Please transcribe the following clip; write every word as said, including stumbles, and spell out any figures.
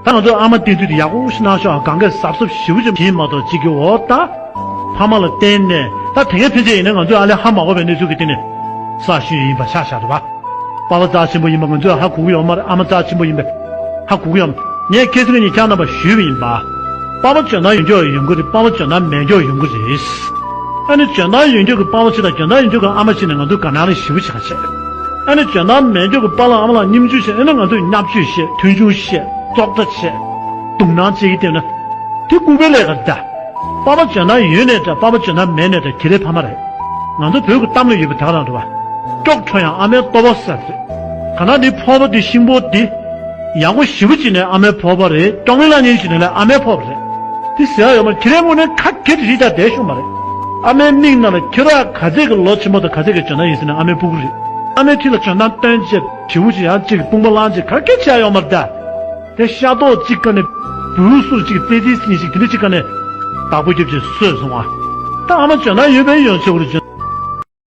ད་ང་ཚོ་ཨ་མ་བསྟེན་དུས་དེ་ཡག་པོ་ཞིག་གནང་ཤོག་གང་གས་གཟབ་གཟབ་ཞེ་པོ་ཅིག་བྱེད་མ་གཏོགས་གཅིག་གི་འོ་ད། ཕ་མ་ལ་བརྟེན་ནས་ད་དེ་ངས་ཕན་ཆད་ཡིན་ན་ང་ཚོས་ཨ་ལས་ཧ་མ་གོ་བའི་གནས་ཚུལ་གྱི་སྟེང་ནས་ས་ཞུས་ཡིན་པ་ཆ་བཞག་འདུག་བ། པ་ཕ་རྩ་ཆེན་པོ་ཡིན་པ་ང་ཚོས་ཧ་གོ་གི་ཡོད་མ་རེད། ཨ་མ་རྩ་ཆེན་པོ་ཡིན་པས་ཧ་གོ་གི་ཡོད་མ་རེད། ངས་ཁ་སང་ཉིན་ཁྱེད་རྣམ་པར་ཞུས་པ་ཡིན་པ། པ་ཕ་འཇོན་ཐང་ཡོད་མཁན་ཡོང་གི་རེད། པ་ཕ་འཇོན་ཐང་མེད་མཁན་ཡོང་གི་རེད། ཨ་ནི་འཇོན་ཐང་ཡོད་མཁན་གྱི་པ་ཕ་གཅིག་དང་འཇོན་ཐང་ཡོད་མཁན་གྱི་ཨ་མ་གཅིག་ནས་ང་ཚོས་དགའ་སྣང་ཞེ་པོ་ཅིག་བྱེད། ཨ་ནི་འཇོན་ཐང་མེད་མཁན་གྱི་པ་ལགས་ཨ་མ་ལགས་སྙིང་བཅུད་བཤད། ཨ་ནི་ང་ཚོས་བརྙས་བཅོས་བཤད། མཐོང་ཆུང་བཤད། བཙོག་ལྟ་བྱེད། སྡུག་སྣང་བྱེད་ཀྱི་བསྡད་ན། དེ་ལྐུགས་པའི་ལས་ཀ་རེད་ད། པ་ཕ་འཇོན་ཐང་ཡོད་ནའི་འདྲ། པ་ཕ་འཇོན་ཐང་མེད་ནའི་འདྲ། གྱི་རེ་ཕ་མ་རེད། ང་ཚོ་བོད་ཀྱི་གཏམ་ལ་ཡོད་པའི་ད་ག་རང་རེད་བ། སྐྱོགས་འཕྲོ་ཡང་ཨ་མའི་ལྟོ་བ་ཟེར་རེད། ག་ན་འདི་ཕོར་པ་འདི་ཤིང་ཕོར་འདི། ཡག་པོ་ཞེ་པོ་ཅིག་ནས་ཨ་མའི་ཕོར་པ་རེད། སྐྱོ་ངལ་ལ་ཉེན་ཞིག་ནས་ལས་ཨ་མའི་ཕོར་པ་རེད། དེ་ཟེར་ཡ་ཡོད་མ། གྱི་རེ་དངོས་གནས་ཁ་གྱེས་རིགས་ད་བསྡད་ཤོག་མ་རེད། ཨ་མའི་མིག་ནང་ལ་ཁྱེད་རང་ག་ཚད་ཀྱི་ལོ་ཆེན་པོ་དང་ག་ཚད་ཀྱི་འཇོན་ཐང་ཡིན་ཟེར་ན་ཨ་མའི་སྤུ་གུ་རེད། ཨ་མའི་འཁྲིས་ལ་འཇོན་ཐང་སྟོན་བྱེད་བྱེའུ་ཅིག་ཡང་ཅིག་དཔུང་པ་བླངས་བྱེད་ག་གེ་བྱས་ཡོད་མ་རེད་ད། དེ་ཤ་རྡོག་གཅིག་ཀ་ནས་བུ་སུར་གཅིག་ཙེ་ཙེ་སྙིང་ཞིག་དེ་འདྲ་གཅིག་ཀ་ནས་བདག་པོ་རྒྱབ་ཅིག་སོས་སོང་བ། ད་ཨ་མ་འཇོན་ཐང་ཡོད་པའི་ཡོན་ཆོག་རེད།